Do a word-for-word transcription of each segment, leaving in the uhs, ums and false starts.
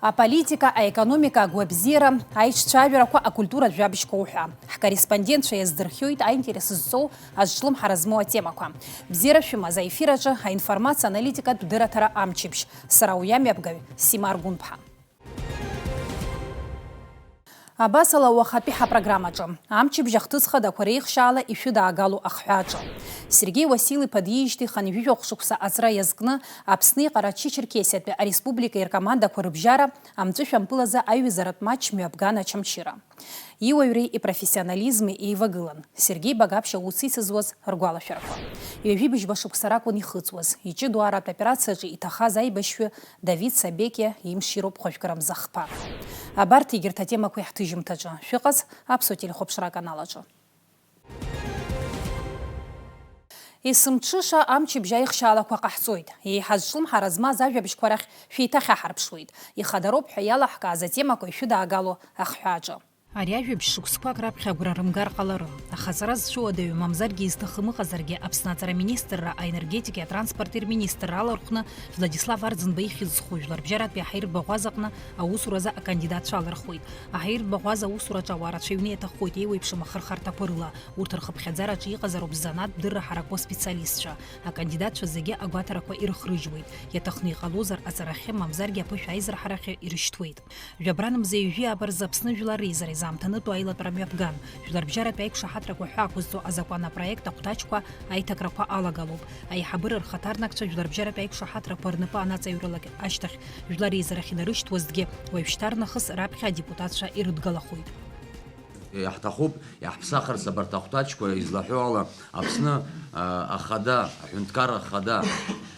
Аполитика, аекономика, агәабзиара, аиҿцәажәарақәа, акультуратә жәабжьқәа уҳәа. Ҳкорреспондентцәа иаздырхиоит аинтерес зҵоу, азҿлымҳара змоу атемақәа. Бзиара шәымаз, аефир аҿы аинформациа аналитикатә дырраҭара Амчыбжь. Сара уи амҩаԥгаҩ Сима Аргәынԥҳа. Абасала, уахатәи ҳапрограммаҿы. Амчыбжь ахҭыс хадақәа реихшьаала ишәыдаагало ахҳәааҿы. Сергеи Уасил-иԥа диижьҭеи хынҩажәи жәохә шықәса аҵра иазкны Аԥсни Ҟарачы-Черкесиатәи ареспубликеи ркомандақәа рыбжьара амҵәышәампылазы аиҩызаратә матч мҩаԥган Очамчыра. Иуаҩреи ипрофессионализми еивагылан Сергеи Багаԥшь аус ицызуаз ргәалашәарақәа. Ҩажәи быжьба шықәса ракәын ихыҵуаз, иҷыдоу аратә операциаҿы иҭахаз аибашьҩы Давид Сабекиа имшироуп хәажәкырамза хԥа. Абарҭ егьырҭ атемақәа иаҳҭыжьымҭаҿы. Шәыҟаз Аԥсуа телехәаԥшра аканалаҿы. Есымҽыша амчыбжь аихшьаалақәа ҟаҳҵоит. Еиҳа зҿлымҳара змаз ажәабжьқәа рахь шәеиҭахьаҳарԥшуеит. Ихадароуп ҳәа иалаҳкааз атемақәа ишәыдаагало ахҳәааҿы. Ари ажәабжь шықәсқәак раԥхьа агәра рымгар ҟаларын. Аха аҵара зцәыуадаҩу, мамзаргьы изҭахым ыҟазаргьы, Аԥсны аҵара аминистрра аенергетикеи атранспорти рминистрра алархәны Владислав Арӡынба ихьӡ зху жәларбжьаратәи аҳаиртә баӷәаза аҟны аусуразы акандидатцәа алырхуеит. Аҳаиртә баӷәаза аусураҿы ауаа рацәаҩны иаҭаххоит еиуеиԥшым ахырхарҭақәа рыла. Урҭ рхыԥхьаӡараҿы иҟазароуп занааҭтә дырра ҳаракуа специалистцәа. Акандидатцәа зегьы агәаҭарақәа ирыхрыжьуеит. Иаҭахны иҟалозар, аҵарахьы, мамзаргьы аԥышәа аизырҳарахьы ирышьҭуеит. Жәабран мза ҩажәи ааба рзы Аԥсны Жәлар Реизара изаамҭанытәу аилатәара мҩаԥган. Жәларбжьаратә аиқәшаҳаҭрақәа ҳәа ақәызҵо азакәанопроект ахәҭаҷқәа аиҭакрақәа алагалоуп. Аиҳабыра рхаҭарнакцәа жәларбжьаратә аиқәшаҳаҭрақәа рнапы анаҵаҩрылак ашьҭахь, Жәлар Реизарахь инарышьҭуазҭгьы, уажәшьҭарнахыс раԥхьа адепутатцәа ирыдгалахоит. Иаҳҭахуп, иаҳԥсахырц абарҭ ахәҭаҷқәа излаҳәо ала, Аԥсны, а, ахада, аҳәынҭқарра ахада,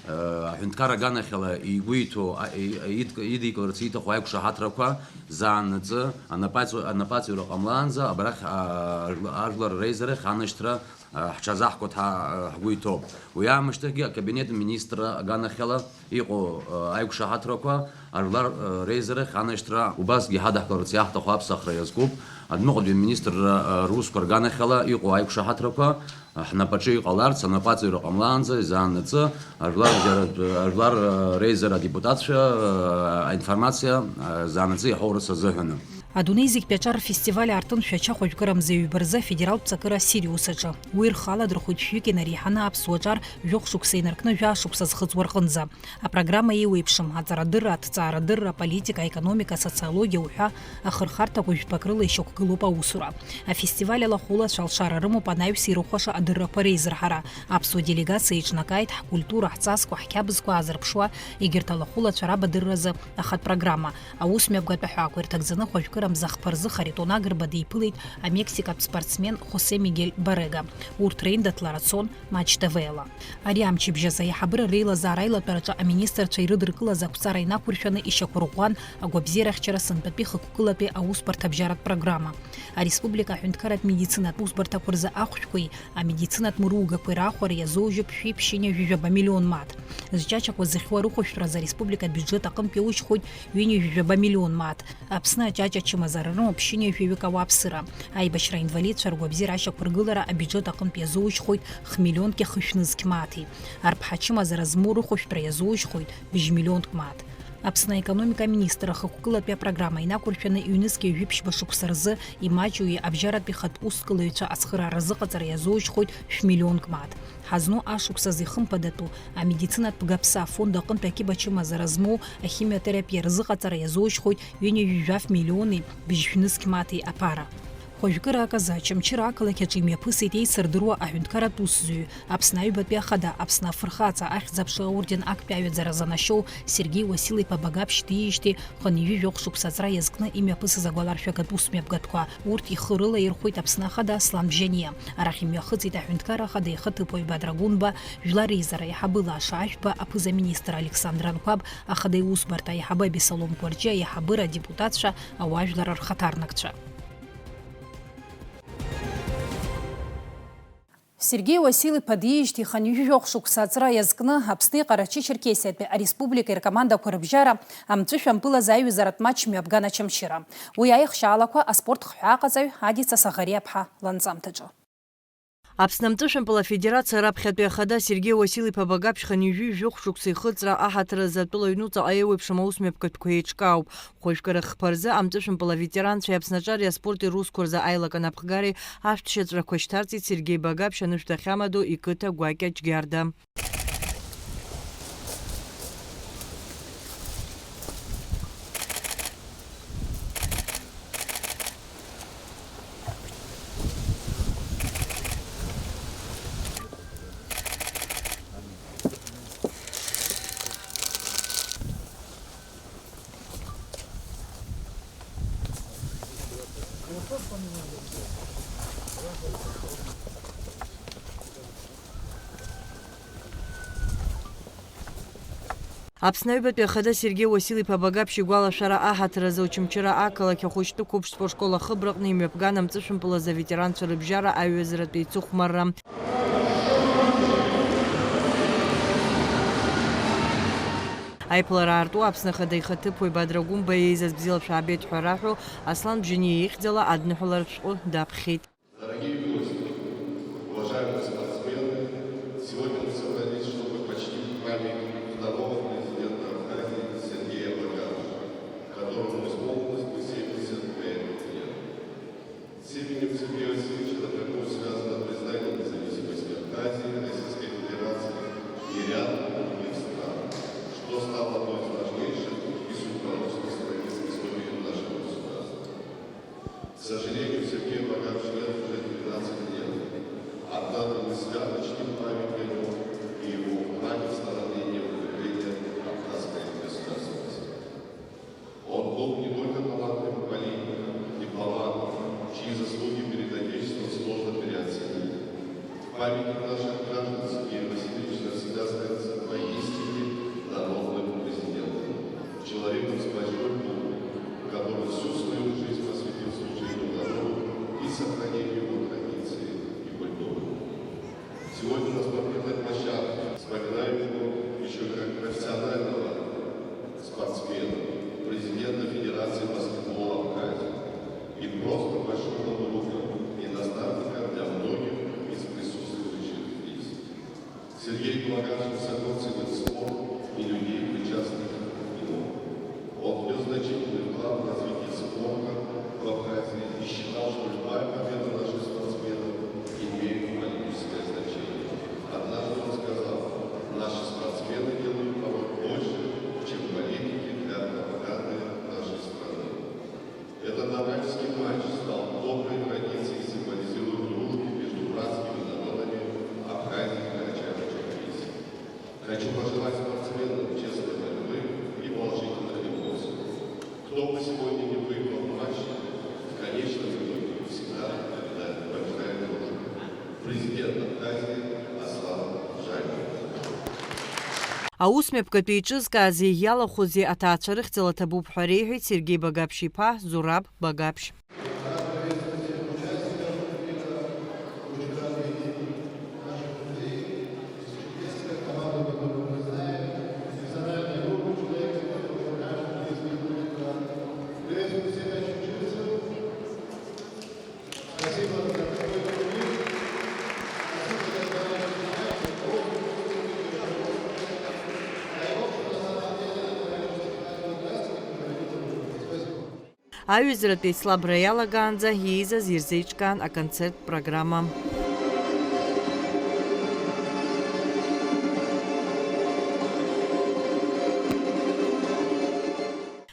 а, аҳәынҭқарра аганахьала игәы иҭоу, а, и-, идк-, идикыларц ииҭаху аиқәшаҳаҭрақәа заанаҵы анапаҵ-, анапаҵаҩра ҟамлаанӡа абрахь, а, ажәла-, ажәлар реизарахь анашьҭра, а, ҳҽазаҳкуа ҳа-, ҳгәы иҭоуп. Уи аамышьҭахьгьы акабинет министрра аганахьала иҟоу, а, аиқәшаҳаҭрақәа ажәлар, а, реизарахь анашьҭра убасгьы ҳадаҳкыларц иаҳҭаху аԥсахра иазкуп. Адәныҟатәи аминистрра, а, русқәа рганахьала иҟоу аиқәшаҳаҭрақәа, а, ҳнапаҿы иҟаларц, анапаҵаҩра ҟамлаанӡа, изаанаҵы, ажәлар, џьара, ажәлар, а, реизара адепутатцәа, а, аинформациа, а, заанаҵы иаҳоу рыц азыҳәаны. Адунеи зегьтәи аҿар рфестиваль аартын Шәача хәажәкыра мза ҩба рзы афедералтә ҵакыра Сириус аҿы. Уи рхы аладырхәит шәҩык инареиҳаны аԥсуа ҿар жәохә шықәса инаркны жәаа шықәса зхыҵуа рҟынӡа. Апрограмма еиуеиԥшым, аҵарадырра, аҭҵаарадырра, аполитика, аекономика, асоциологиа уҳәа ахырхарҭақәа жәпак рыла ишьақәгылоуп аусура. Афестиваль алахәылацәа алшара рымоуп анаҩс ирыхәаша адыррақәа реизырҳара. Аԥсуа делегациа еиҿнакааит ҳкультура, ҳҵасқәа, ҳқьабзқәа аазырԥшуа егьырҭ алахәылацәа рабадырразы ахатә программа. Аус мҩаԥгатә аҳәаақәа ирҭагӡаны хәажәкыра мза хԥа рзы Харитон Агрба диԥылеит амексикатә спортсмен Хосе Мигель Барега. Урҭ реиндаҭлара цон Матч ТВ-ла. Ари амчыбжь азы аиҳабыра реилазаара аилатәараҿы аминистрцәа ирыдыркылаз ақәҵара инақәыршәаны ишьақәырӷәӷәан агәабзиарахьчара сынтәатәи хықәкылатәи аусбарҭабжьаратә программа. Ареспублика аҳәынҭқарратә медицинатә усбарҭақәа рзы ахәшәқәеи амедицинатә мыругақәеи раахәара иазоужьып шәи ԥшьынҩажәи жәаба миллион мааҭ. Зҷаҷақәа зыхьуа рыхәышәтәразы ареспубликатә бюджет аҟынтә иоужьхоит ҩынҩажәи жәаба миллион мааҭ. Аԥсны аҷаҷа ачымазара рымоуп ԥшьынҩажәаҩык ауааԥсыра. Аибашьра аинвалидцәа ргәабзиара ашьақәыргылара абиуџьет аҟынтә иазоужьхоит хмиллионки хышә нызқь мааҭи. Арԥҳа ачымазара змоу рыхәышәтәра иазоужьхоит бжь миллионк мааҭ. Аԥсны аекономика аминистр ахықәкылатәи апрограмма инақәыршәаны ҩнызқьи жәиԥшьба шықәса рзы имаҷҩи абжьаратәи хатә усткылаҩцәа ацхыраара рзыҟаҵара иазоужьхоит шә-миллионк мааҭ. Ҳазну ашықәс азы ихымԥадатәу амедицинатә бгаԥса афонд аҟынтә акьыба ачымазара змоу ахимиотерапиа рзыҟаҵара иазоужьхоит ҩынҩажәи жәаф миллиони быжьшә нызқь мааҭи аԥара. Хәажәкыра аказы Очамчыра ақалақь аҿы имҩаԥысит еицырдыруа аҳәынҭқарратә усзуҩы, Аԥсны Аҩбатәи Ахада, Аԥсны Афырхаҵа, Ахьӡ-аԥша аорден актәи аҩаӡара занашьоу Сергеи Уасил-иԥа Багаԥшь диижьҭеи хынҩажәи жәохә шықәса аҵра иазкны имҩаԥысыз агәаларшәагатә ус мҩаԥгатәқәа. Урҭ ихы рылаирхәеит Аԥсны Ахада Аслан Бжьаниа. Арахь имҩахыҵит аҳәынҭқарра Ахада ихаҭыԥуаҩ Бадра Гәынба, Жәлар Реизара аиҳабы Лаша Ашәба, аԥыза-министр Александр Анқәаб, Ахада иусбарҭа аиҳабы Абесалом Кәарҷиа, аиҳабыра адепутатцәа, ауаажәлар рхаҭарнакцәа. Сергеи Уасил-иԥа диижьҭеи хынҩажәи жәохә шықәса аҵра иазкны Аԥсни Ҟарачы-Черкесиатәи ареспубликеи ркомандақәа рыбжьара амҵәышәампылазы аиҩызаратә матч мҩаԥган Очамчыра. Уи аихшьаалақәа аспорт хҳәааҟаҵаҩ Адица Саӷариаԥҳа ланҵамҭаҿы. Аԥсны амҵәышәымпыл афедерациа раԥхьатәи ахада Сергеи Уасил-иԥа Багаԥшь хынҩажәи жәохә шықәса ихыҵра аҳаҭыр азы атәыла аҩнуҵаҟа еиуеиԥшым аусмҩаԥгатәқәа еиҿкаауп. Хәажәкарахԥа рзы амҵәышәымпыл аветеранцәеи Аԥсны аҿари аспорти русқәа рзы аилак анапхгареи ашәҭшьаҵәрақәа шьҭарҵеит Сергеи Багаԥшь анышә дахьамадоу иқыҭа Гәакьа Џьгьарда. Аԥсны аҩбатәи ахада Сергеи Уасил-иԥа Багаԥшь игәалашәара аҳаҭыр азы Очамчыра ақалақь ахәыҷтәы қәыԥш спортшкол ахыбраҟны имҩаԥган амҵәышәымпыл азы аветеранцәа рыбжьара аҩазаратә еицыхәмарра. Аиԥылара аарту Аԥсны Ахада ихаҭыԥуаҩ Бадра Гәымба еизаз бзиала шәаабеит ҳәа раҳәо, Аслан Бжьаниа ихьӡала адныҳәаларатә шәҟәы даԥхьеит. Дорогие гости, уважаемые спортсмены, сегодня мы собрались, чтобы почтить память второго президента Абхазии Сергея Багаша, которому исполнилось бы семьдесят пять лет. С именем Сергея Васильевича напрямую связано признание независимости Абхазии Российской Федерации и ряда других стран, что стало одной из важнейших и судьбоносных страниц в истории нашего государства. К сожалению, Сергей Багач нет уже двенадцать лет. Однако мы свято чтим память о нем и его вклад в становление и укрепление абхазской государственности. Он был не только талантливым политиком, дипломатом, чьи заслуги перед Отечеством сложно переоценить. В памяти наших граждан Сергей Васильевич навсегда останется поистине народным президентом, человеком с большой буквы, который всю свою жизнь посвятил служению народу и сохранению его традиций и культуры. Сегодня на спортивной площадке вспоминаем его еще как профессионального спортсмена, президента Федерации баскетбола Абхазии и просто большого друга и наставника для многих из присутствующих здесь. Сергей Благаш высоко ценит спорт и людей, причастных к нему. Он внес значительный вклад в развитие спорта в Абхазии и считал, что любая победа наших спортсменов имеет политическое значение. Однажды он сказал: «Наши спортсмены делают порой больше, чем политики для пропаганды нашей страны». Этот апрельский матч стал доброй традицией, символизируя дружбу между братскими народами Абхазии и Карачаево-Черкесии. Хочу пожелать спортсменам честной борьбы и положительных эмоций. Кто бы сегодня не выиграл матч, в конечном итоге всегда побеждает, побеждает дружба. Президент Абхазии Аслан Жамин. Аусмҩаԥгатәи еиҿызкаази иалахәызи аҭаацәа рыхьӡала ҭабуп ҳәа реиҳәеит Сергеи Багаԥшь-иԥа Зураб Багаԥшь. Аҩызаратә еицлабра иалагаанӡа ииз азы ирзеиҿкаан аконцерттә программа.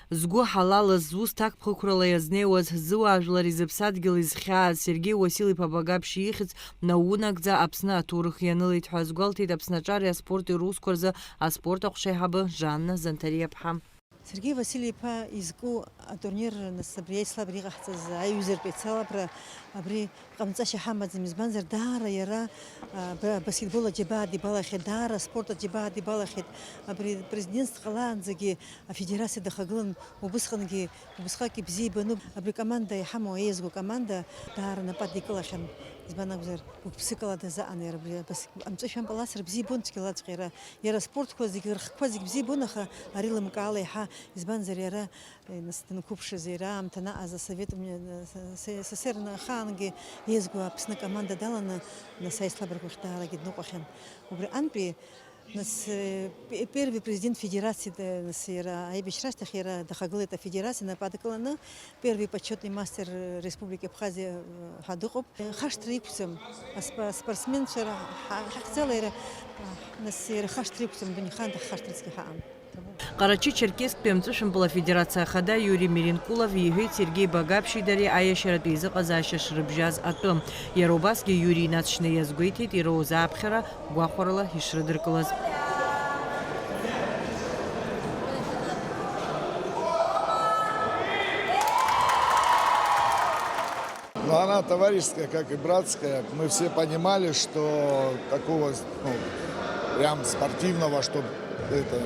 Згәы ҳалалыз, зус ҭакԥхықәрала иазнеиуаз, зыуаажәлари зыԥсадгьыли зхьааз Сергеи Уасил-иԥа Багаԥшь ихьӡ наунагӡа Аԥсны аҭоурых ианылеит ҳәа азгәалҭеит Аԥсны аҿари аспорти русқәа рзы аспорт аҟәша аиҳабы Жанна Занҭариаԥҳа. Сергеи Василь-иԥа изку атурнир, нас, абри аицлабра иҟаҳҵаз аиҩызартә еицлабра абри ҟамҵашьа ҳамаӡам, избанзар, даара иара, а, ба-, баскетбол аџьабаа дибалахьеит, даара аспорт аџьабаа дибалахьеит. Абри президентс дҟалаанӡагьы афедерациа дахагылан, убысҟангьы, убысҟак ибзиа ибаны абри команда иҳамоу, еизгоу команда даара напы адикылахьан. Избан акәзар, гәык-ԥсыкала дазаҟан иара абри абас амҵәышәантә ласра бзиа ибон цәгьалаҵәҟьа иара. Иара аспортқәа зегь, рхқәа зегь бзиа ибон, аха ари лымкаала еиҳа, избанзар, иара, э, нас, данқәыԥшыз, иара аамҭа анаҟаз асовет мҩа-, э, се-, се-, СССР ахаангьы иеизго Аԥсны акоманда даланы, нас, аицлабрақәахь даараӡагьы дныҟәахьан. Убри антәи Нас, э, пе-, первый президент федерации, э, нас, иара аибашьра ашьҭахь иара дахагылеит афедерациа инапы адкыланы, первый почётный мастер, э, Республики Абхазия, э, ҳәа дыҟоуп. Э, хашҭра иқәӡам, аспа-, аспортсменцәа ра-, ҳа-, ҳахьӡала иара, а, нас, иара хашҭра иқәӡам, дунеихаан даҳхашҭырцгьы ҳаҟам. Ҟарачы-Черкесктәи амҵәышәмпыл афедерациа ахада Иури Меренкулов иҳәеит Сергеи Багаԥшьи дареи аиашьаратә еизыҟазаашьа шрыбжьаз атәы. Иара убасгьы Иури инаҵшьны иазгәеиҭеит ироуз ааԥхьара гәахәарала ишрыдыркылаз. Но она товарищеская, как и братская. Мы все понимали, что такого, ну, прям спортивного, чтоб это,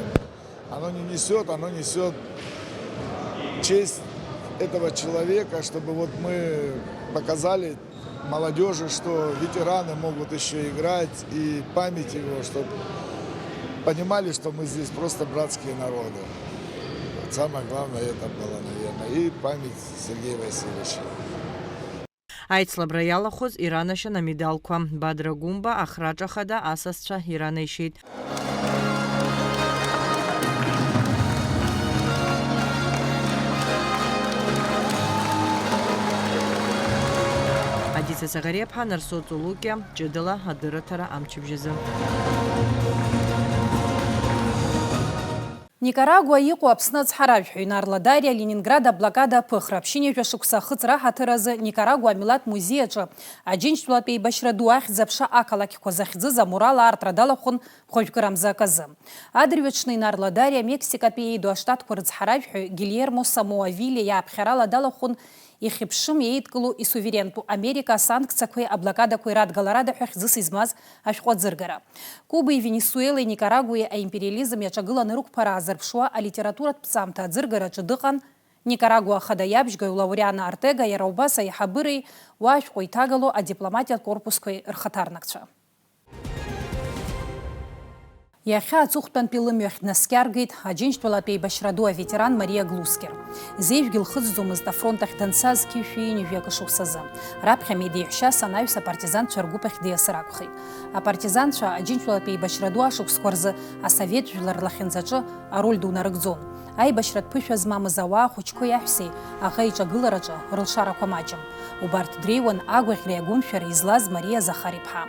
оно не несёт, оно несёт честь этого человека, чтобы вот мы показали молодёжи, что ветераны могут ещё играть, и память его, чтоб понимали, что мы здесь просто братские народы. Вот самое главное это было, наверное, и память Сергея Васильевича. Аицлабра иалахәыз иранашьан амедалқәа. Бадра Гәымба ахраҿа хада асасцәа иранеишьеит. Адица Саӷариаԥҳа, Нарсо Ҵулукиа, ҷыдала адырраҭара амчыбжьазы. Никарагуа иҟоу Аԥсны ацҳаражәҳәаҩ Инар Ладариа Ленинград аблокада аԥыхра, ԥшьынҩажәа шықәса ахыҵра аҳаҭыр азы Никарагуа амилаҭ музеи аҿы Аџьынџьтәылатә еибашьра ду ахьӡ-аԥша ақалақьқәа захьӡыз амурал аартра далахәын хәажәкырамза аказы. Адырҩаҽны Инар Ладариа Мексикатәи Еиду Аштатқәа рыцҳаражәҳәаҩ Гильермо Самоа Виле иааԥхьарала далахәын ихьыԥшым еидкылоу исуверентәу Америка асанкциақәеи аблокадақәеи радгаларада ҳәа хьӡыс измаз ашәҟәы аӡыргара. Кубеи Венесуелеи Никарагуеи аимпериализм иаҿагыланы рықәԥара аазырԥшуа алитературатә ԥҵамҭа аӡыргараҿы дыҟан Никарагуа ахада иабжьгаҩ Лауриано Ортега, иара убас аиҳабыреи уа ашәҟәы иҭагало адипломатиатә корпусқәеи рхаҭарнакцәа. Иахьа аҵыхәтәантәи лымҩахь днаскьаргеит Аџьынџьтәылатә еибашьра ду аветеран Мариа Глускер. Зежәгьы лхыҵӡомызт афронт ахь данцаз, қьи шәи ҩажәи акы шықәсазы. Раԥхьа медеиҳәшьас анаҩс апартизанцәа ргәыԥ ахь диасыр акәхеит. Апартизанцәа Аџьынџьтәылатә еибашьра ду ашықәсқәа рзы асовет жәлар рлахьынҵаҿы ароль ду нарыгӡон. Аибашьратә ԥышәа змамыз ауаа хәыҷқәеи аҳәсеи аӷа иҿагылараҿы рылшарақәа маҷым. Убарҭ дреиуан агәаӷьреи агәымшәареи злаз Мариа Захар-иԥҳа.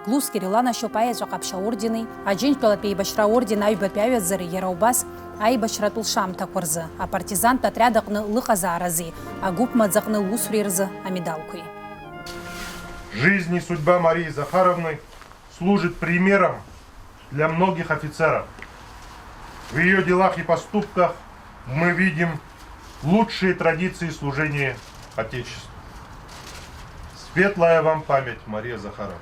Глускер иланашьоуп аеҵәа ҟаԥшь аордени, Аџьынџьтәылатә еибашьра аорден аҩбатәи аҩаӡареи, иара убас аибашьратә лшамҭақәа рзы, апартизантә отриад аҟны лыҟазаарази агәыԥ маӡаҟны лусуреи рзы амедалқәеи. Жизнь и судьба Марии Захаровны служит примером для многих офицеров. В её делах и поступках мы видим лучшие традиции служения Отечеству. Светлая вам память, Мария Захаровна.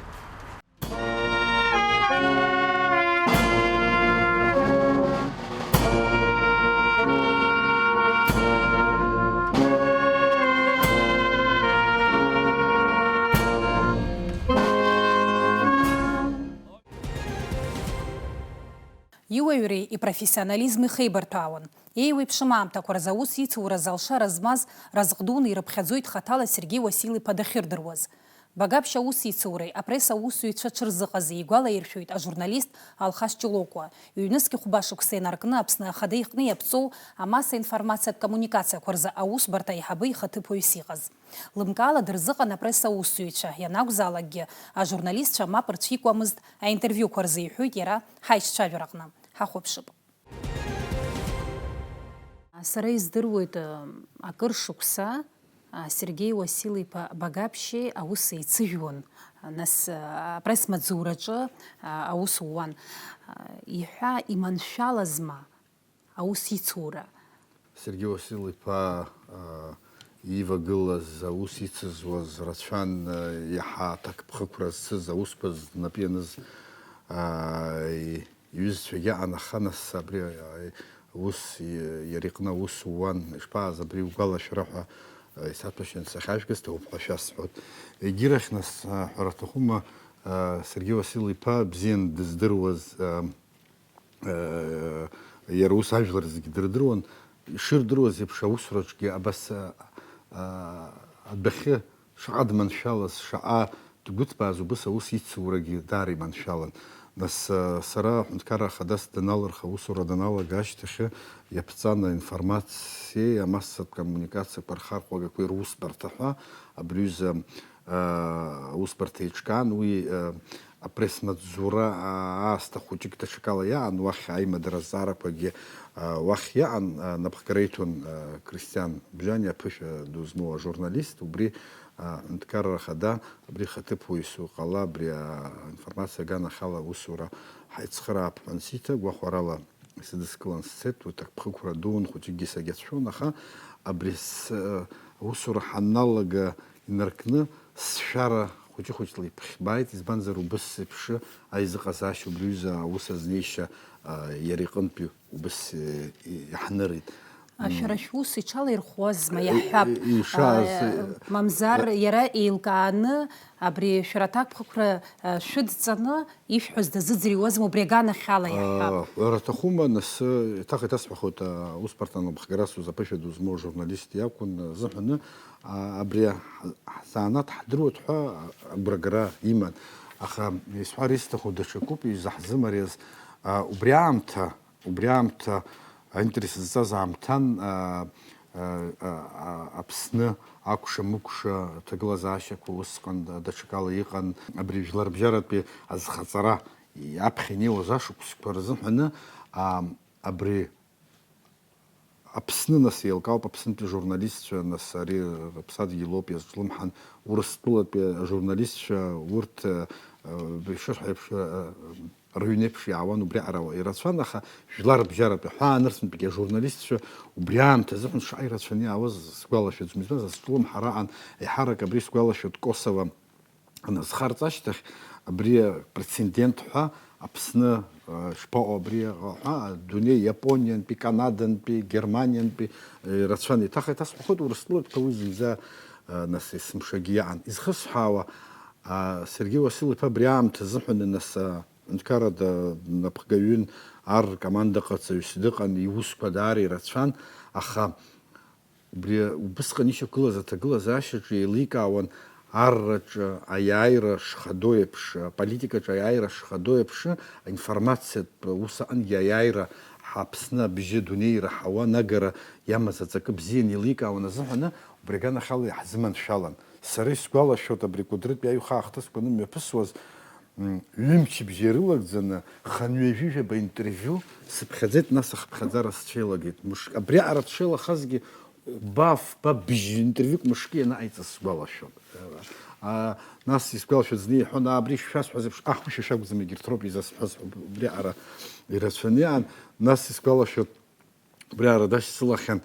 Иуаҩреи ипрофессионализми хеибарҭәаауан. Еиуеиԥшым аамҭақәа рзы аус ицуразы алшара змаз Разҟ дуны ирыԥхьаӡоит хаҭала Сергеи Уасил-иԥа дахьырдыруаз. Багаԥшь аусеицуреи апресс аусзуҩцәа дшырзыҟази игәалаиршәоит ажурналист Алхас Ҷлокәа. Ҩнызқь хәба шықәса инаркны Аԥсны Ахада иҟны иаԥҵоу амассаинформациатә коммуникациақәа рзы аусбарҭа аиҳабы ихаҭыԥуаҩыс иҟаз. Лымкаала дырзыҟан апресс аусзуҩцәа, ианакәзаалакгьы ажурналистцәа мап рцәикуамызт аинтервиуқәа рзы, иҳәоит иара ҳаицәажәараҟны. Ҳахәаԥшып. Сара издыруеит, акыр шықәса, Сергеи Уасил-иԥа Багаԥшьи аус еицыжәуан, нас, апресс-маҵзураҿы аус ууан. Иҳәа иманшәалазма аус ицура? Сергеи Уасил-иԥа, а, ивагылаз, аус ицызуаз рацәан, а, иаҳа аҭакԥхықәра зцыз, аусқәа знапы ианыз, а, и-, иҩызцәагьы аан, аха нас абри, а, ус, и-, иара иҟны аус ууан, ишԥааз абри угәалашәара ҳәа, исаҭәашьан сахьажәгаз ҭабуп ҳәа шәасҳәоит. Егьирахь нас, ҳәара аҭахума, Сергеи Васил-иԥа бзиан дыздыруаз, иара ус ажәлар зегьы дырдыруан, ишырдыруаз еиԥш аусураҿгьы абас адәахьы шаҟа дманшәалаз, шаҟа дгәыҭбааз убыс аус ицурагьы даара иманшәалан. Нас, сара аҳәынҭқарра ахадас даналырха, аусура даналага ашьҭахьы, иаԥҵан аинформациеи амассатә коммуникациақәа рхархәагақәеи русбарҭа ҳәа абри аҩыза аусбарҭа еиҿкаан, уи апресс-маҵзура аасҭа хәыҷык даҽакала иаан, уахь аимадара азҵаарақәагьы уахь иаан, напхгара иҭон Кристиан Бжьаниа, аԥышәа ду змоу ажурналист, убри аҳәынҭқарра ахада, абри хаҭыԥуаҩыс уҟала, абри аинформациа аганахьала аусура ҳаицхыраап ҳәа ансиҭа, гәахәарала исыдыскылан сцеит, уи аҭакԥхықәра дуун, хәыҷыкгьы сагьацәшәон, аха абри аусура ҳаналага инаркны сшәара хәыҷы-хәыҷла иԥхьбааит, избанзар убыс еиԥш аизыҟазаашьа убри аҩыза аус азнеишьа иара иҟынтәи убыс иаҳнырит. Шәара шәус иҽалаирхәуазма, иаҳҳәап, мамзар иара еилкааны абри шәара аҭакԥхықәра шәыдҵаны ишәҳәоз дазыӡырҩуазма, убри аганахьала иаҳҳәап. Ҳәара аҭахума, нас, еиҭах еиҭасҳәахоит, аусбарҭа анапхгара сузаԥышәа ду змоу ажурналист иакәын азыҳәаны, абри ҳзанааҭ ҳдыруеит ҳәа агәрагара иман. Аха исҳәар исҭаху даҽакуп изаҳзымариаз, убри аамҭа Убри аамҭа аинтерес зҵаз аамҭан, Аԥсны акәша-мыкәша аҭагылазаашьақәа усҟан даҽакала иҟан. Абри жәларбжьаратәи азхаҵара аԥхьа инеиуаз ашықәсқәа рзыҳәаны, абри Аԥсны, нас, еилкаауп Аԥснытәи журналистцәа, нас, ари рыԥсадгьыл ауп иазҿлымҳан, Урыстәылатәи ажурналистцәа, урҭ, ишырҳәо еиԥш, рыҩнеиԥш иаауан, убриаҟара ирацәан, аха жәлар бжьаратәи, ҳәаанырцәынтәгьы ажурналистцәа убри аамҭазыҳәан шаҟа ирацәаны иаауаз сгәалашәаӡом. Избанзар, зҿлымҳара аҟан, еиҳарак абри сгәалашәоит, Косово аназхарҵ ашьҭахь, абри прецедент ҳәа Аԥсны, ишԥаҟоу абри ҳәа, адунеи Иапониантәи, Канадантәи, Германиантәи ирацәан. Еиҭах-еиҭасҳәахоит, Урыстәылатәқәа уи зынӡа, нас, есымшагьы иаан. Изхысҳәаауа, Сергеи Уасил-иԥа абри аамҭазыҳәаны, нас, Аҳәынҭқарра данаԥхгаҩын, ар ркомандаҟаҵаҩыс дыҟан, иусқәа даара ирацәан, аха убри убысҟан ишьақәгылаз аҭагылазаашьаҿы еиликаауан арраҿы аиааира шхадоу еиԥш, аполитикаҿы аиааира шхадоу еиԥш, аинформациатә ус аҟынгьы аиааира ҳа Аԥсны абжьы адунеи ираҳауа анагара иамаз аҵакы бзианы еиликаауан азыҳәаны, убри аганахьала иаҳзыманшәалан. Сара исгәалашәоит, абри Кәыдрытәи аҩхаа ахҭысқәа анымҩаԥысуаз, М, ҩымчыбжьа ирылагӡаны, хынҩажәижәаба интервиу сыԥхьаӡеит, нас ахыԥхьаӡара сцәеилагеит. Мыш-, абриаҟара дшеилахазгьы, ба, фба, бжь интервиук мышкы ианаҟаиҵаз сгәалашәон. А, нас исгәалашәоит, зны иҳәон, "Аа, абри шәасҳәаз еиԥш, ахәышьа шәакәӡам, егьырҭ роуп изасҳәаз", ҳәа убриаҟара ирацәаны иаан, нас исгәалашәоит, Убри аара дашьцылахьан,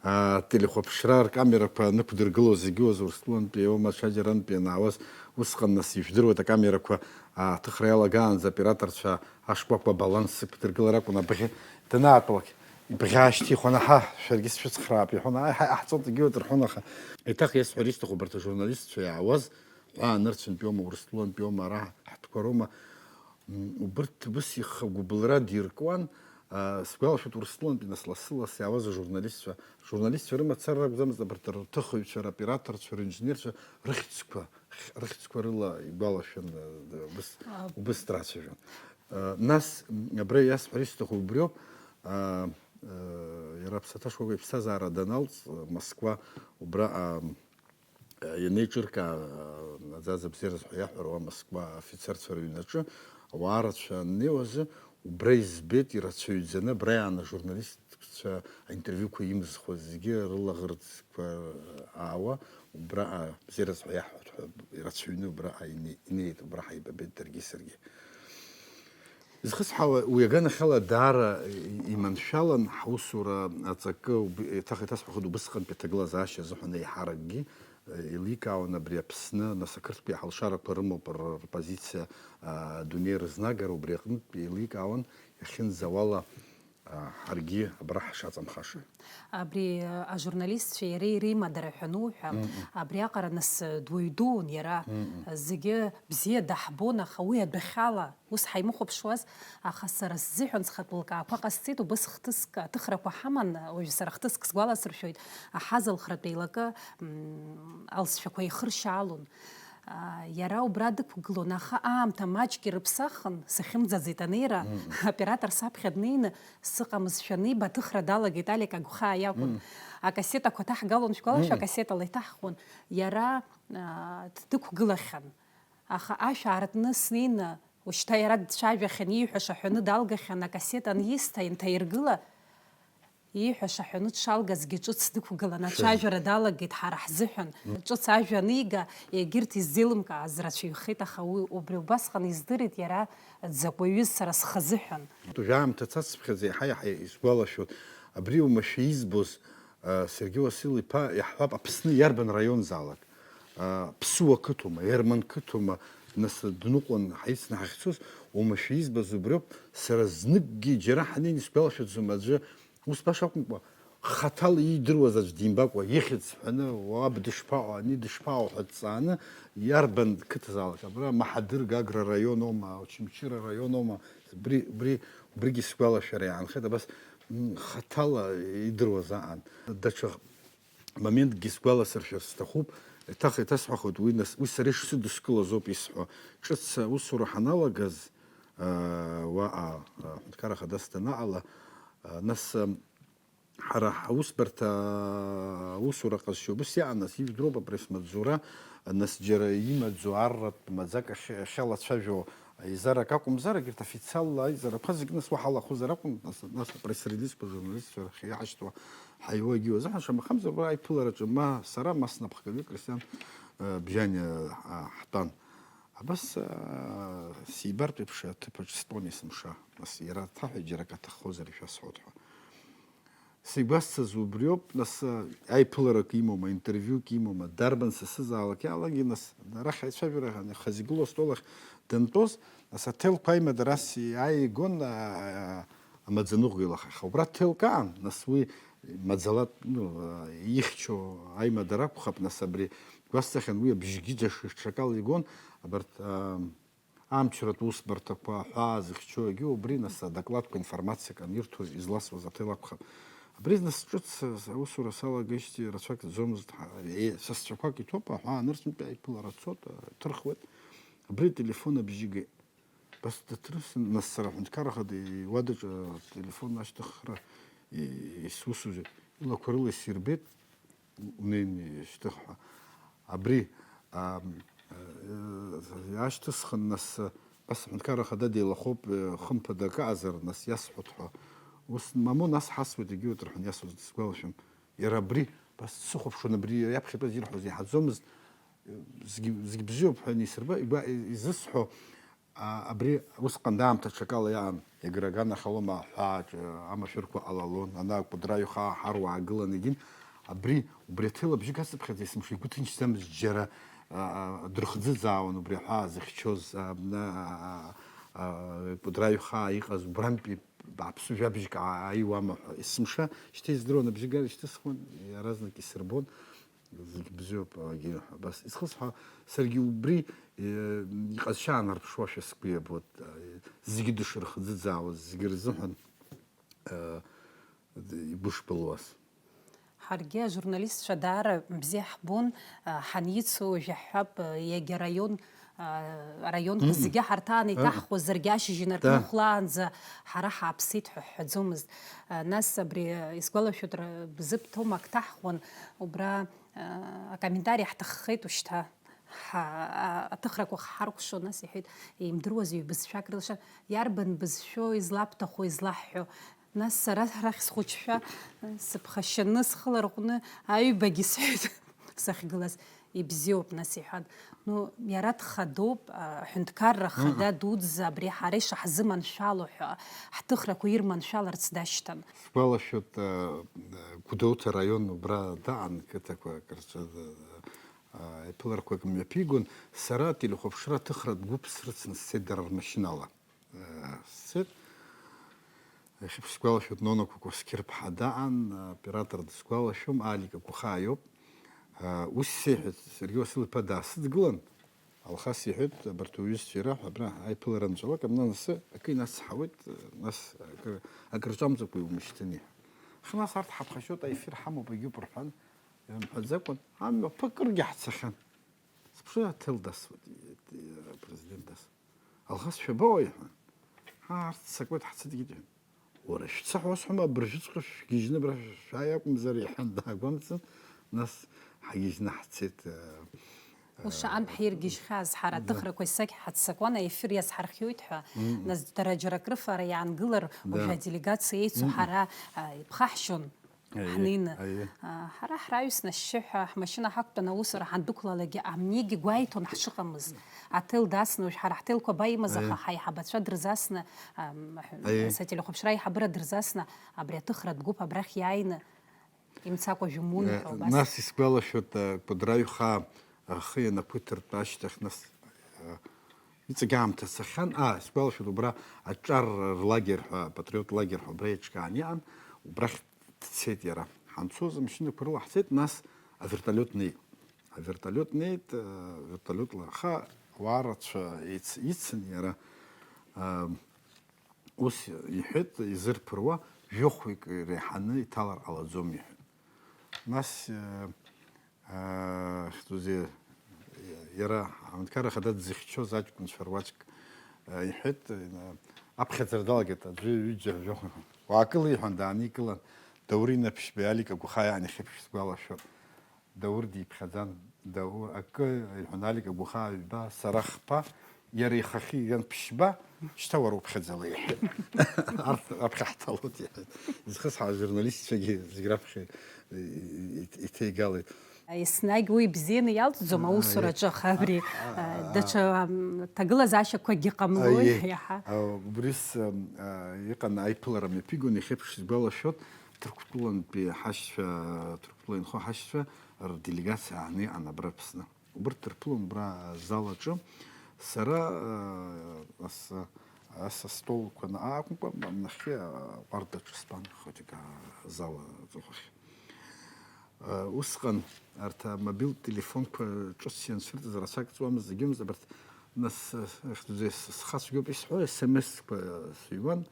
аа, телехәаԥшра ркамерақәа нықәдыргылоз зегьы уаз Урыстәылантәи аума ҽаџьарантәи анаауаз, усҟан нас ижәдыруеит акамерақәа, аа, аҭыхра иалагаанӡа аоператорцәа ашкәакәа абаланс ықәдыргылар акәын абӷьы данаатәалак, ибӷьы аашьҭихуан, аҳа, шәаргьы сшәыцхраап, иҳәон, аи, ҳаи, ҟаҳҵоит, егьиуеит, рҳәон, аха. Еиҭах иасҳәар исҭаху убарҭ ажурналистцәа иаауаз, ҳәаа, нырцәынтәи аума, Урыстәылантәи аума, ара ҳтәқәа роума, М, убырҭ убыс ихы агәыбылра диркуан, а, сгәалашәоит, Урыстәылантәи нас лассы-ласс иаауаз ажурналистцәа, журналистцәа рымацара ракәӡамызт, абарҭ рҭыхыҩцәа, роператорцәа, ринженерцәа рыхьӡқәа, рыхьӡқәа рыла игәалашәон, а, убыс, А. убыс драцәажәон. А, нас, м, абра иасҳәар исҭаху убриоуп, а, а, иара аԥсаҭа шкәакәа иԥсҭазаара даналҵ, Москва, убра, а, Ианеиҿыркаа, наӡаӡа бзиараз ҳәа иаҳәара уа Москва афицерцәа рыҩнаҿы ауаа рацәа аннеиуазы, убра избеит ирацәаҩӡаны абра иааны ажурналистцәа аинтервиуқәа имызхуаз зегьы рылаӷырӡқәа аауа, убраҟа бзиараз ҳәа иаҳҳәоит ҳәа ирацәаҩны убраҟа ине-, инеит, убра ҳаибабеит даргьы саргьы. Изхысҳәаауа, уи аганахьала даара иманшәалан ҳусура аҵакы, уб-, еиҭах иҭасҳәахоит, убысҟантәи аҭагылазаашьа азыҳәан еиҳаракгьы, э, еиликаауан абри Аԥсны, нас, ақырҭқәеи ҳалшарақәа рымоуп р-, рпозициа, а, адунеи рызнагара, убри аҟнытә еиликаауан иахьынӡауала ҳаргьы абра ҳшаҵамхаша. Абри ажурналистцәа иареи реимадара ҳәа ануҳәа, абриаҟара нас дуаҩ дуун иара, зегьы бзиа даҳбон, аха уи адәахьала ус ҳаимыхәаԥшуаз, аха сара сзыҳәан схатә лкаақәа ҟасҵеит, убыс хҭыск аҭыхрақәа ҳаман, уажә сара хҭыск сгәаласыршәоит, аҳазалхратә еилакы алҵшәақәа ихыршьаалон. Иара убра дықәгылон, аха аамҭа маҷк ирыԥсахын, сахьымӡаӡеит анеира, аоператор саԥхьа днеины, сыҟамызшәа аниба, аҭыхра далагеит, Алик агәхаа иакәын. Акассетақәа ҭаҳгалон, шәгәалашәо, акассетала иҭаҳхуан. Иара дықәгылахьан. Аха ашә аартны снеины, ушьҭа иара дцәажәахьан, ииҳәаша ҳәаны далгахьан, акассета анисҭа, инҭаиргыла, ииҳәаша ҳәаны дшалгазгьы ҿыц дықәгылан, ацәажәара далагеит ҳара ҳзыҳәан. Ҿыц ажәа анига, егьырҭ иззеилымкааз рацәаҩхеит, аха уи убри убасҟан издырит иара дзакә уаҩыз сара схазыҳәан. Уажәы аамҭа цацыԥхьаӡа еиҳа-еиҳа исгәалашәоит, абри оумашәа избоз, Сергеи Уасил-иԥа, иаҳҳәап, Аԥсны иарбан раионзаалак, Ԥсыуа қыҭоума, Ерман қыҭоума, нас дныҟәон ҳаицны ҳахьцоз, оумашәа избаз убриоуп, сара зныкгьы џьара ҳанеин исгәалашәаӡом аӡәы, ус баша акәымкәа, хаҭала иидыруаз аӡә димбакәа, ихьӡ ҳәаны, уаб дышԥаҟоу, ани дышԥаҟоу ҳәа дҵааны, иарбан қыҭазаалак, абра Маҳадыр Гагра раион аума, Очамчыра раион аума, убри, убри, убригьы сгәалашәара иаанхеит, абас, м, хаҭала идыруаз аан. Даҽа моментгьы сгәаласыршәар сҭахуп, еиҭах еиҭасҳәахуеит, уи нас, уи сара ишсыдыскылаз ауп исҳәо. Ҿыц аусура ҳаналагаз, аа, уаҟа, аҳәынҭқарра хадас данаҟала, аа, нас, ам, ҳара ҳаусбарҭа аусура ҟазшьа убас иаан, нас ижәдыруп апресс-маҵзура, нас џьара имаӡоу арратә маӡак ахь-, ахьалацәажәо Аизарак акәымзар, егьырҭ официалла аизарақәа зегь нас уа ҳалахәызар акәын, нас, нас апресс-релизқәа журналистцәа рахь иаҳашьҭуа ҳаиуа егьиуазыҳәан, шамахамзар уа аиԥылараҿы ма сара, ма снапхгаҩы Кристиан, э, Бжьаниа, а, ҳтәан. Абас, а, сибартә еиԥш аҭыԥаҿ стәон есымша, нас иара дҭаҳәеит, џьарак аҭаххозар ишәасҳәоит ҳәа. Сигәасҭаз убриоуп, нас, аиԥыларак имоума, интервиук имоума, дарбан са сызаалак иалагьы, нас, арахь аицәажәара ҳәа, хазы игылоу астол ахь дантәоз, нас, аҭелқәа аимадара ас иааигон, а, а, амаӡаныҟәгаҩ лахь. Аха убра ҭелк аан, нас, уи маӡала, ну, а, ихьчо аимадара акәхап, нас, абри гәасҭахьан, уи абжьгьы даҽа-, ҽакала игон, абарҭ, а, Амчратә усбарҭақәа аҳәаа зыхьчогьы убри, нас, адокладқәа, информациак анирҭоз изласуаз аҭел акәхап. Абри, нас, ҿыц аусура салагеижьҭеи рацәак ӡомызт, ҳа, е, сасцәақәак иҭоуп, аҳәаа анырцәынтәи аиԥылара цот, ҭырхуеит. Абри ателефон абжьы геит. Бас дыҭрысын, нас, сара аҳәынҭқарра хада иуадаҿы ателефон ашьҭыхра, и-, исусузеи, илақәа рыла исирбеит. Унеин ишьҭых ҳәа. Абри, ам, э, иаашьҭысхын, нас, э, бас аҳәынҭқарра ахада деилахоуп, э, хымԥада акы аҟазар, нас, иасҳәоит ҳәа. Ус, мамоу, нас ҳасуеит, егьиуеит рҳәан иасуаз сгәалашәом. Иара абри, бас дсыхәаԥшуан, абри иаԥхьатәаз ирҳәоз иаҳаӡомызт, э, зегь, зегь бзиоуп ҳәа анисырба, игәа-, изысҳәо, А, абри усҟан аамҭа ҽакала иаан, Егра аганахь ауама аҳәааҿы амашәырқәа ҟалалон, ана Кәыдры аҩхаа ҳаруаа гылан егьин, абри, убри аҭел абжьы гацыԥхьаӡа есымша игәы ҭынчӡамызт џьара, а, а, дырхӡыӡаауан убри аҳәаа зыхьчоз, а, абна, а, а, а, Кәыдры аҩхаа иҟаз убрантәи бааԥсы жәабжьк ааиуама ҳәа есымша шьҭа издыруан, абжьы гар ишьҭысхуан, иаразнак исырбон. Зегь бзиоуп, егьи абас. Исхысҳәа, саргьы убри, э, иҟазшьа аанарԥшуашәа сгәы иабоит, э, зегьы дышрыхӡыӡаауаз, зегьы рзыҳәан, э, игәышԥылуаз. Ҳаргьы ажурналистцәа даара бзиа ҳбон, э, ҳаницу, жәаҳҳәап, э, иагьа раион, э, араионқәа зегьы ҳарҭаан иҭаҳхуаз, даргьы ашьыжь инаркны хәлаанӡа ҳара ҳааԥсеит ҳәа ҳҳәаӡомызт. Э, нас абри, э, исгәалашәоит, р-, бзыԥ ҭоумак ҭаҳхуан, убра акомментари ҳҭаххеит ушьҭа. Ҳа-, а-, аҭыхрақәа ҳҳаркәшо, нас иҳәеит, еимдыруаз ҩбызшәак рылшар, иарбан бызшәоу, излабҭаху, излаҳҳәо? Нас сара арахь схәыҷшәа сыԥхашьаны, схы ларҟәны аҩбагьы сҳәеит сахьгылаз. Ибзиоуп, нас иҳәан. Ну, иара дхадоуп, аҳәынҭқарра хада дуӡӡа абри ҳара ишаҳзыманшәало ҳәа, ҳҭыхрақәа ирманшәаларц дашьҭан. Сгәалашәоит, Гәдоуҭа араион убра даан, қыҭақәа акырҿа, а, иԥыларақәак мҩаԥигон, сара ателехәаԥшра аҭыхратә гәыԥ срыцны сцеит дара рмашьынала. Сцеит. Иахьа сгәалашәоит, Нонақәа Кәасқьыр-ԥҳа даан, аоператор дысгәалашәом, Алик Агәхаа иоуп. Ус сеиҳәеит, Сергеи Уасил-иԥа даасыдгылан, Алхас иҳәеит, абарҭ уҩызцәа ираҳәа, абра аиԥылара нҵәалак, абна анасы акы инацҳауеит, нас акыр, акыр ҿамҵакәа иумышьҭын, иҳәа. Аха нас арҭ ҳаԥхашьоит, аефир ҳамоуп, егьуп рҳәан, ирымҳәаӡакәан, амҩа ԥыкыргьы ҳцахьан. Сыԥшуа аҭел дасуеит, и-, и-, апрезидент дас. Алхас шәабоуа, иҳәан. Ҳа, арҭ ццакуеит, ҳцеит, иҳәан. Уара шәца ҳәа уасҳәома, абыржәыҵәҟьа шәгьежьны абра шәааи акәымзар, иҳәан, даагәамҵын, нас ҳагьежьны ҳцеит, э, Ус э, шаҟантә ҳиргьежьхьаз, ҳара да. Аҭыхрақәа исзагь ҳаццакуан, аефир иазҳархиоит ҳәа, Мм. нас дара џьара акрыфара иаангылар, Да. уажәы аделегациа еицу Мм. ҳара, а, иԥхаҳшьон. Аиеи, ҳнеины, аиеи. А, ҳара ҳраҩсны ашьшьыҳәа ҳмашьына ҳақәтәаны аусура ҳандәықәлалакгьы амнигьы гәаиҭон ҳшыҟамыз. Аҭел дасны, уажә ҳара ҳҭелқәа абаимаз, аха Аиеи. ҳаиҳабацәа дырзасны, ам, ҳ-, Аиеи. сателехәаԥшра аиҳабыра дырзасны, абри аҭыхратә гәыԥ абрахь иааины, имцакәа жәымун Э, ҳәа убас. Нас исгәалашәоит, э, Кәыдры аҩхаа ахы ианақәиҭыртәа ашьҭахь, нас, э, иҵегь аамҭа цахьан, а, исгәалашәоит, убра аҿар рлагер ҳәа, апатриот лагер ҳәа убра еиҿкаан иҟан, убрахь дцеит иара. Ҳанцоз амашьынақәа рыла ҳцеит, нас авертолиот неит. Авертолиот неит, э, вертолиотла, аха ауаа рацәа еиц-, ицын иара, э, ус иҳәеит, изырԥыруа, жәохәҩык иреиҳаны иҭалар ҟалаӡом, иҳәеит. Нас, э, э, хьӡузеи, иара аҳәынҭқарра ахада дзыхьчоз аҷкәынцәа руаӡәк, э, иҳәеит, э, аԥхьаӡара далагеит, аӡәы, ҩыџьа, жәохә. Уаакыла, иҳәан, дааникылан, Даур Инаԥшьбеи Алик Агәхааи аан ихьеиԥш сгәалашәоит. Даур диԥхьаӡан, Даур акы, иҳәан, Алик Агәхаа ҩба, сара хԥа, иара ихахьы иган ԥшьба, шьҭа уара уԥхьаӡала, иҳәеит. Арҭ раԥхьа ҳҭалоит, иҳәеит. Изхысҳәааз ажурналистцәагьы зегь раԥхьа и-, и-, иҭеигалеит. Еснагь уи бзианы иалҵӡом Ааи. аусураҿы, аха абри, Аа, а, аа, даҽа, ам, ҭагылазаашьақәакгьы ҟамлои, Аиеи. иаҳа. А, убри с-, ам, а, иҟан аиԥылара мҩаԥигон, иахьеиԥш сгәалашәоит, Ҭырқәтәылантәи ҳашьцәа, Ҭырқәтәыла инхо ҳашьцәа рделегациа ааны иҟан абра Аԥсны. Убырҭ дырԥылон убра азал аҿы. Сара, э, ас-, ас астолқәа на-, акәымкәа, нахьхьи аҟәардаҿы стәан, хоть акы азал аҵыхәахь. Э, усҟан арҭ амобилтә телефонқәа ҿыц ианцәырҵыз рацәак ҵуамызт, зегьы рымаз, абарҭ, нас, э, ихьӡуӡеи, с-, схацәгьоуп исҳәо, S M S-қәа сыҩуан.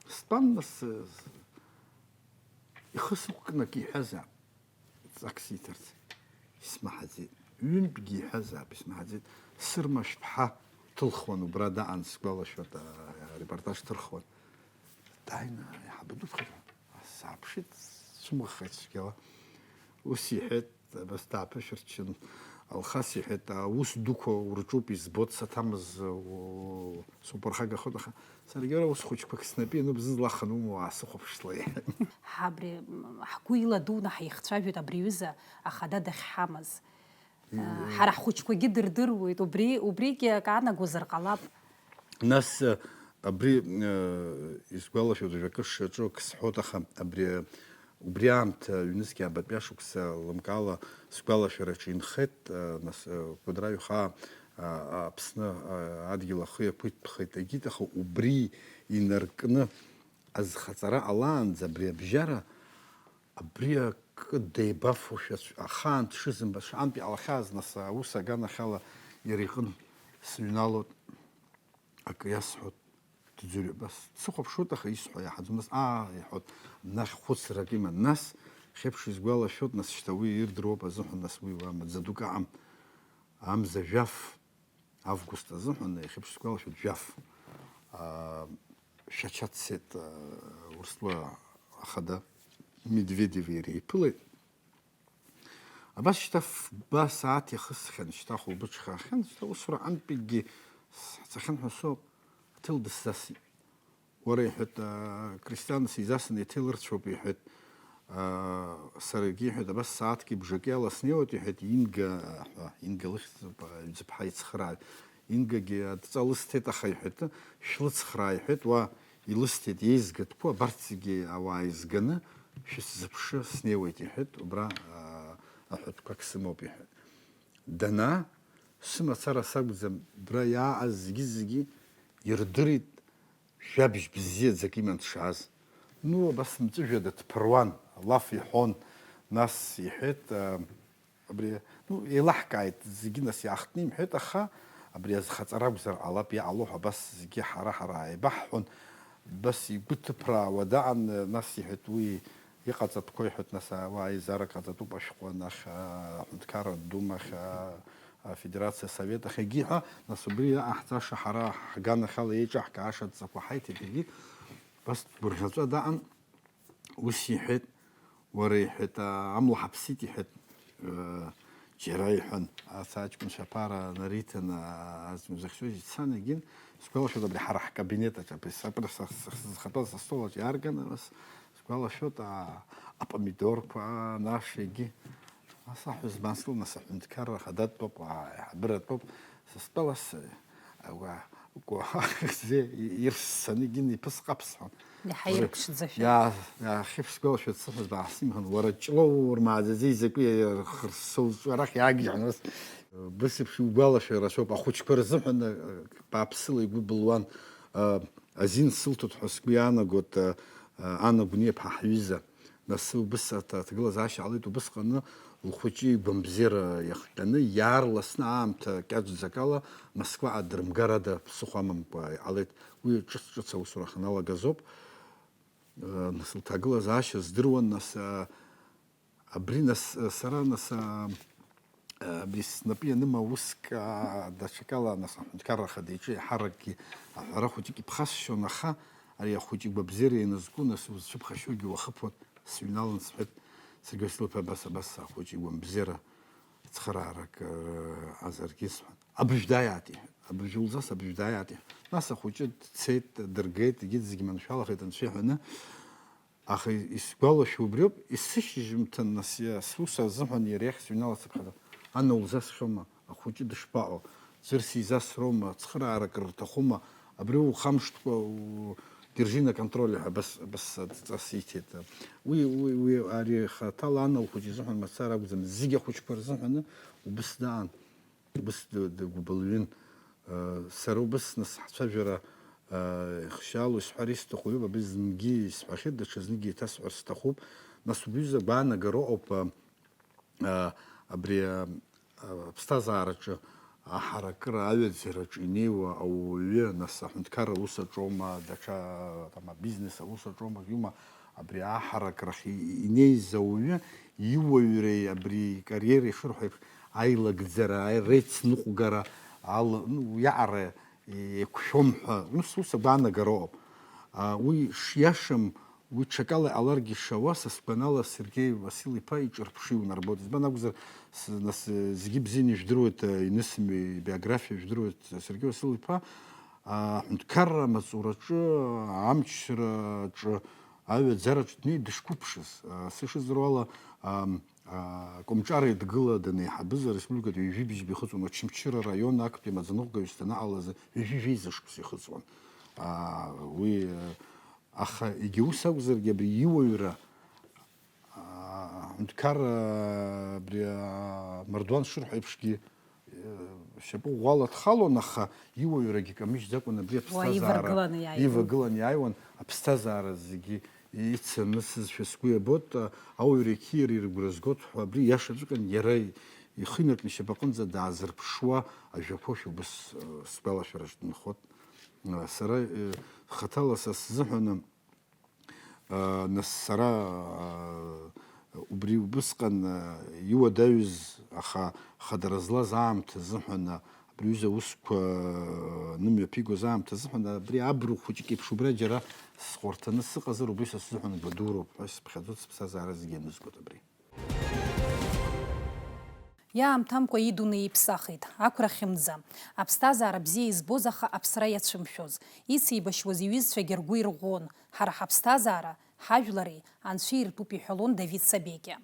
Стәан, нас, э, ихы сықәкны акы иҳәазаап. Ҵак сиҭарц исмаҳаӡеит. Ҩынтәгьы иҳәазаап, исмаҳаӡеит. Сырма Шәԥҳа дҭылхуан, убра даан, сгәалашәоит, а, арепортаж ҭырхуан. Дааины аиҳабы дыԥхьаӡа сааԥшит, сцәымӷхеит цәгьала. Ус иҳәеит, абас дааԥышәырччан, Алхас иҳәеит, аус дуқәа урҿуп, избоит, саҭамыз, у-, суԥырхагахоит, аха саргьы ара ус хәыҷқәак снапы иануп, зынӡа лахан умоу аасыхәаԥшла, иҳәеит. Ҳабри, м, ҳгәы иладуны ҳаихцәажәоит абри аҩыза ахада дахьҳамаз. М. Ҳара ҳхәыҷқәагьы дырдыруеит, убри, убригьы акы аанагозар ҟалап. Нас, э, абри, э, исгәалашәоит, уажәакы сшаҿу акы сҳәоит, аха абри, э, убри аамҭа, ҩнызқь аабатәи ашықәса лымкаала сгәалашәараҿы инхеит, э, нас, э, Кәыдры аҩхаа, а, Аԥсны, а, адгьыл ахы иақәиҭтәхеит, егьит, аха убри инаркны азхаҵара ҟалаанӡа абри абжьара, абри акы деибафошәа, ахаан дшызымбац, шаҟантә иҟалахьааз, нас, аус аганахьала иара иҟын сыҩналоит, акы иасҳәоит, дӡырҩып, нас дсыхәаԥшуеит, аха исҳәо иаҳаӡом, нас, аа, иҳәоит, нахь хәыцрак иман, нас, хьеиԥш исгәалашәоит, нас, шьҭа уи ирдыруоуп азыҳәан, нас, уи уа маӡа дук аҟам, амза жәаф, август азыҳәан, иахьеиԥш сгәалашәоит, жәаф, аа, Шәача дцеит, аа, Урыстәыла ахада Медведеви иареи еиԥылеит. Абас шьҭа фба сааҭ иахысхьан, шьҭа хәылбыҽха аахьан, шьҭа усура антәигьы сцахьан ҳәа соуп, аҭел дысзасит. Уара, иҳәеит, аа, Кристиан сизасын, иаҭел ырцәоуп, иҳәеит. Аа, саргьы, иҳәеит, абас сааҭки бжаки ала снеиуеит, иҳәеит, Инга ҳәа, Инга лыхьӡуп, аҩӡыԥҳа ицхырааҩ. Ингагьы адҵа лысҭеит, аха, иҳәеит, шәлыцхраа, иҳәеит, уа илысҭеит еизгатәқәа, абарҭ зегьы ауаа еизганы шәысзыԥшы снеиуеит, иҳәеит, убра, аа, аҳәатәқәак сымоуп, иҳәеит. Данаа, сымацара сакәӡам, абра иааҟаз зегьы-зегьы ирдырит, жәабжь бзиаӡак иман дшааз. Ну, абас мҵәыжәҩа дыҭԥыруан, лаф иҳәон, нас иҳәеит, а, абри, ну, еилаҳкааит, зегьы нас иаахтны имҳәеит, аха абри азхаҵара акәзар ҟалап, иҟало ҳәа абас зегьы ҳара-ҳара ааибаҳҳәон, абас игәы ҭыԥраауа даан, нас иҳәеит, уи иҟаҵатәқәоу иҳәеит, нас, а, уа аизара ҟаҵатәуп ашәҟәы анахь, а, аҳәынҭқарратә думахь, а, афедерациа асовет ахь, егьи ҳәа, нас убри иҟаҳҵаша ҳара ҳганахьала еиҿаҳкааша адҵақәа ҳаиҭеит, егьи. Убас дгәырӷьаҵәа даан, ус иҳәеит, уара, иҳәеит, а, амла ҳаԥсит, иҳәеит, э, џьара, иҳәан, ас аҷкәынцәа аԥара нариҭан, а, азму захьцоз ицан, егьин, сгәалашәоит, абри ҳара ҳкабинет аҿы, абри сапра са-, са-, сзыхатәаз астол аҿы иаарган, ас сгәалашәоит, а, апомидорқәа, а, анаш, егьи. Ас аҳәызба анскыл, нас аҳәынҭқарра ахадатәоуп, аиҳабыратәоуп, са стәала с-, ауаа, ку-, зе ирссаны егьин иԥысҟап сҳәон. Иаҳа ирԥшӡашәа. Иа-, иаахьыԥсгәалашәеит сыҳәызба аасимҳәан, уара Ҷлоу урмааӡаӡеи закәи рхырсылҵәарах иаагьежьуан, ус, бысеиԥш иугәалашәара соуп, ахәыҷқәа рзыҳәан, э, бааԥсыла игәы былуан, э, азин сылҭоит ҳәа сгәы иаанагоит, э, э, Анна Гәниаԥҳа ҳҩыза. Нас убыс аҭ-, аҭагылазаашьа ҟалеит, убысҟаны лхәыҷы игәамбзиара иахҟьаны, иаарласны аамҭа кьаҿӡак ала Москваҟа дрымгарада ԥсыхәа амамкәа иҟалеит. Уи ҿыц-ҿыц аусура ахьаналагазоуп. Э, нас лҭагылазаашьа здыруан, нас, э, абри, нас, э, сара, нас, э, э, абри снапы ианыма уск, а, даҽакала, нас, аҳәынҭқарра ахада иҿы еиҳаракгьы аҳәара хәыҷык иԥхасшьон, аха ари ахәыҷы игәабзиара ианызку, нас узцәыԥхашьогьы уахыԥон, сыҩналан сҳәеит, Сергеи Васильевич, абас, абас, ахәыҷы игәамбзиара цхыраарак, э, азаргьы сҳәан. Абыжә дааиааит, иҳәеит. Абыжә улзас, абыжә дааиааит, иҳәеит. Нас ахәыҷы дцеит, дыргеит, егьи зегьы маншәалахеит анцәа иҳәаны. Аха исгәалашәо убриоуп, есышьыжьымҭан нас иа-, сус азыҳәан иара иахь сыҩнала сыԥхьаӡа. Ана улзасхьоума, ахәыҷы дышԥаҟоу? Ӡәыр сизасроума, цхыраарак рырҭахума? Абри ухамышҭкәа, у-, держи на контроле ҳәа абас, абас адҵа сиҭеит. Уи, уи, уи ари хаҭала Ана лхәыҷы изыҳәан мацара акәӡам, зегь ахәыҷқәа рзыҳәаны убыс даан. Убыс д-, дгәыбылҩын. Э, сара убыс нас ҳцәажәара, э, ихшьаало исҳәар исҭаху ҩуп, абри зынгьы исҳәахьеит, даҽазныкгьы еиҭасҳәар сҭахуп. Нас убри ҩыза гәаанагара ыҟоуп, э, э, абри, э, э, аԥсҭазаараҿы аҳаракыра аҩаӡараҿы инеиуа ауаҩы, нас аҳәынҭқарра аус аҿоума, даҽа, там, абизнес аус аҿома, иума, абри аҳаракрахь и-, инеиз ауаҩы иуаҩреи абри икариереи шырҳәо еиԥш, аилагӡара, аи-, реицныҟәгара ала, ну, иаҟара еиқәшәом ҳәа, ус, ус агәаанагара ыҟоуп. А, уи шиашам, уи ҽакала иҟаларгьы шауа, са сгәанала, Сергеи Васил-иԥа иҿырԥшыҩ унарбоит. Избан акәзар, с-, нас, зегьы бзианы ижәдыруеит, а, инысымҩа, ибиографиа ижәдыруеит Сергеи Васил-иԥа, а, аҳәынҭқарра амаҵураҿы, амчраҿы, аҩаӡараҿы днеит дышқәыԥшыз. А, сышыздыруа ала, ам, а, Кәымҿар еидгыла данеиҳабыз ареспубликатә ҩажәи бжьба ихыҵуан, Очамчыра араион актәи амаӡаныҟәгаҩыс данаҟалаз ҩажәи жәеиза шықәса ихыҵуан. А, уи, а, аха егьа ус акәзаргьы абри иуаҩра, а, аҳәынҭқар, а, абри, а, Мардуан шырҳәо еиԥшгьы, э, шьапы ӷәӷәала дхалон, аха иуаҩрагьы камыжьӡакәан абри Уа аԥсҭазаара иваргыланы иааиуан. Ивагылан иааиуан, аԥсҭазаара зегьы ицанысызшәа сгәы иабоит, а, ауаҩреи қьиареи рыгәра згоит ҳәа абри иашаҵәҟьан иара ихы инаркны ишьапаҟынӡа даазырԥшуа ажәақәоушәа убыс, э, сгәалашәараҿ дынхоит. Э, сара, э, хаҭала са сзыҳәаны, э, нас сара, э, убри убысҟан, э, иуадаҩыз, аха хадара злаз аамҭа азыҳәан, э, абри аҩыза аусқәа, э, нымҩаԥигоз аамҭа азыҳәан, абри абру хәыҷык еиԥш убра џьара схәарҭаны сыҟазар, убри са сзыҳәан гәадуроуп ҳәа сыԥхьаӡоит, сыԥсҭазаара зегьы ианызгоит абри. Иаамҭамкәа идунеи иԥсахит, ақәра хьымӡа. Аԥсҭазаара бзиа избоз, аха аԥсра иацәымшәоз. Ицеибашьуаз иҩызцәагьы ргәы ирӷәӷәон, ҳара ҳаԥсҭазаара, ҳажәлари Анцәа иртәуп, иҳәалон Давид Сабекиа.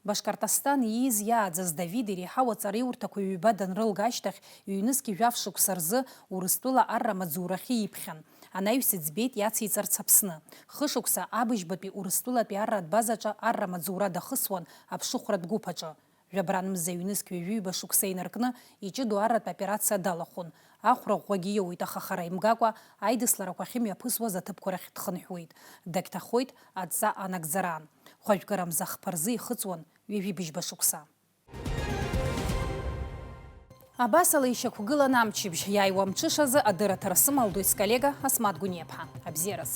Башкортостан ииз иааӡаз Давид иреиҳау аҵараиурҭақәа ҩба данрылга ашьҭахь, ҩнызқь жәаф шықәса рзы Урыстәыла арра маҵзурахьы иԥхьан. Анаҩс иӡбеит иациҵарц Аԥсны. Хышықәса абыжьбатәи Урыстәылатәи арратә базаҿы арра маҵзура дахысуан аԥшыхәратә гәыԥ аҿы. Жәабран мза ҩнызқь ҩажәиба шықәса инаркны иҷыдоу арратә операциа далахәын. Ахәра ӷәӷәагьы иоуит, аха хара имгакәа аидысларақәа ахьымҩаԥысуаз аҭыԥқәа рахь дхынҳәуеит. Дагьҭахоит адҵа анагӡараан. Хәажәкыра мза хԥа рзы ихыҵуан ҩажәибжьба шықәса. Абасала ишьақәгылан амчыбжь, иааиуа амҽышазы адырраҭара сымалдоит сколлега Асмаҭ Гәыниаԥҳа. Абзиараз.